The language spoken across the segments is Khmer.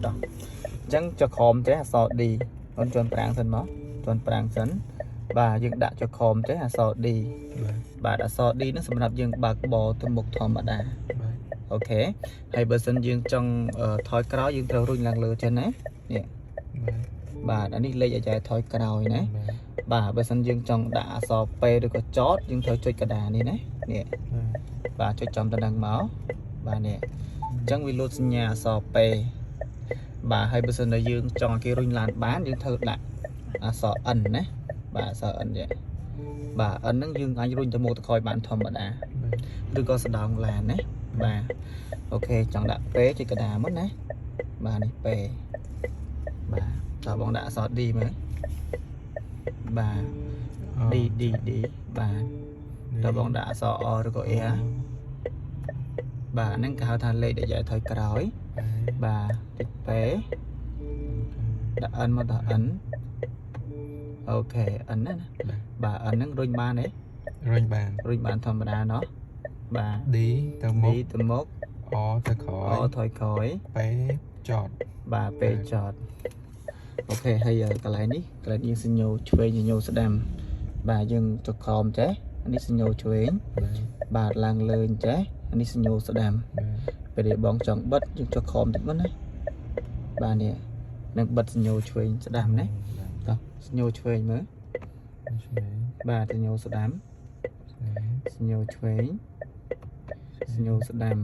តោះអញ្ចឹងចុះក្រោមចេះអក្សរ D អូនជន់ប្រាំងសិនមកជន់ប្រាំងសិនបាទយើងដាក់ចុះក្រោមចេះអក្សរ D បាទ បាទអក្សរ D ហ្នឹងសម្រាប់យើងបើកបរទៅមុខធម្មតា បាទ OK ហើយបើសិនយើងចង់ថយក្រោយយើងត្រូវរុញឡើងលើចេះណានេះ បាទ បាទអានេះលេខអាយ៉ែថយក្រោយណា បាទ បាទបើសិនយើងចង់ដាក់អក្សរ P ឬក៏ចតយើងត្រូវចុចកដានេះណានេះ បាទ បាទចុចចំតំណឹងមកបាទនេះអញ្ចឹងវាលោតសញ្ញាអក្សរ P បាទហើយបើសិនតែយើងចង់ឲ្យគេរុញឡានបានយើងត្រូវដាក់អក្សរ N ណាបាទអក្សរ N នេះបាទ N ហ្នឹងយើងអាចរុញទៅមុខទៅក្រោយបានធម្មតា បាទ ឬក៏ស្ដោងឡានណាបាទ OK ចង់ដាក់ P ចុចកដាមកណាបាទនេះ P បាទតើបងដាក់អក្សរ D មើលបាទ D D D បាទតើបងដាក់អក្សរ R ឬក៏ A បាទហ្នឹងគេហៅថាលេខដែលយកថយក្រោយបាទចុច P ដាក់ N មកដាក់ N OK N ណាណា បាទ បាទ N ហ្នឹងរុញបានទេ រុញបាន រុញបានធម្មតាเนาะបាទ D ទៅ D មុខ ទៅមុខ R ទៅក្រោយ R ថយក្រោយ P ចត បាទពេលចត OK ហើយកន្លែងនេះកន្លែងយើងសញ្ញោឆ្វេងសញ្ញោស្ដាំបាទយើងចុះក្រោមចេះអានេះសញ្ញោឆ្វេង បាទ បាទឡើងលើអញ្ចេះអានេះសញ្ញោស្ដាំ បាទ ពេលដែលបងចង់បិទយើងចុះក្រោមតិចមកណាបាទនេះនឹងបិទសញ្ញោឆ្វេងស្ដាំណាតោះសញ្ញោឆ្វេងមើល ឆ្វេង បាទសញ្ញោស្ដាំសញ្ញោឆ្វេងសញ្ញោស្ដាំ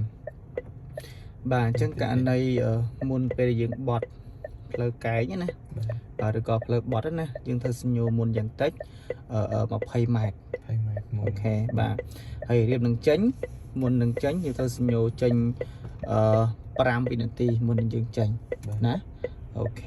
បាទអញ្ចឹងករណីមុនពេលដែលយើងបត់ផ្លូវកែងណា បាទ បាទឬក៏ផ្លូវបត់ហ្នឹងណាយើងធ្វើសញ្ញោមុនយ៉ាងតិច20ម៉ែត្រ ហើយម៉ែត្រមុន OK បាទហើយរៀបនឹងចេញមុននឹងចេញយើងត្រូវសញ្ញោចេញអឺ5វិនាទីមុននឹងយើងចេញ បាទ ណា OK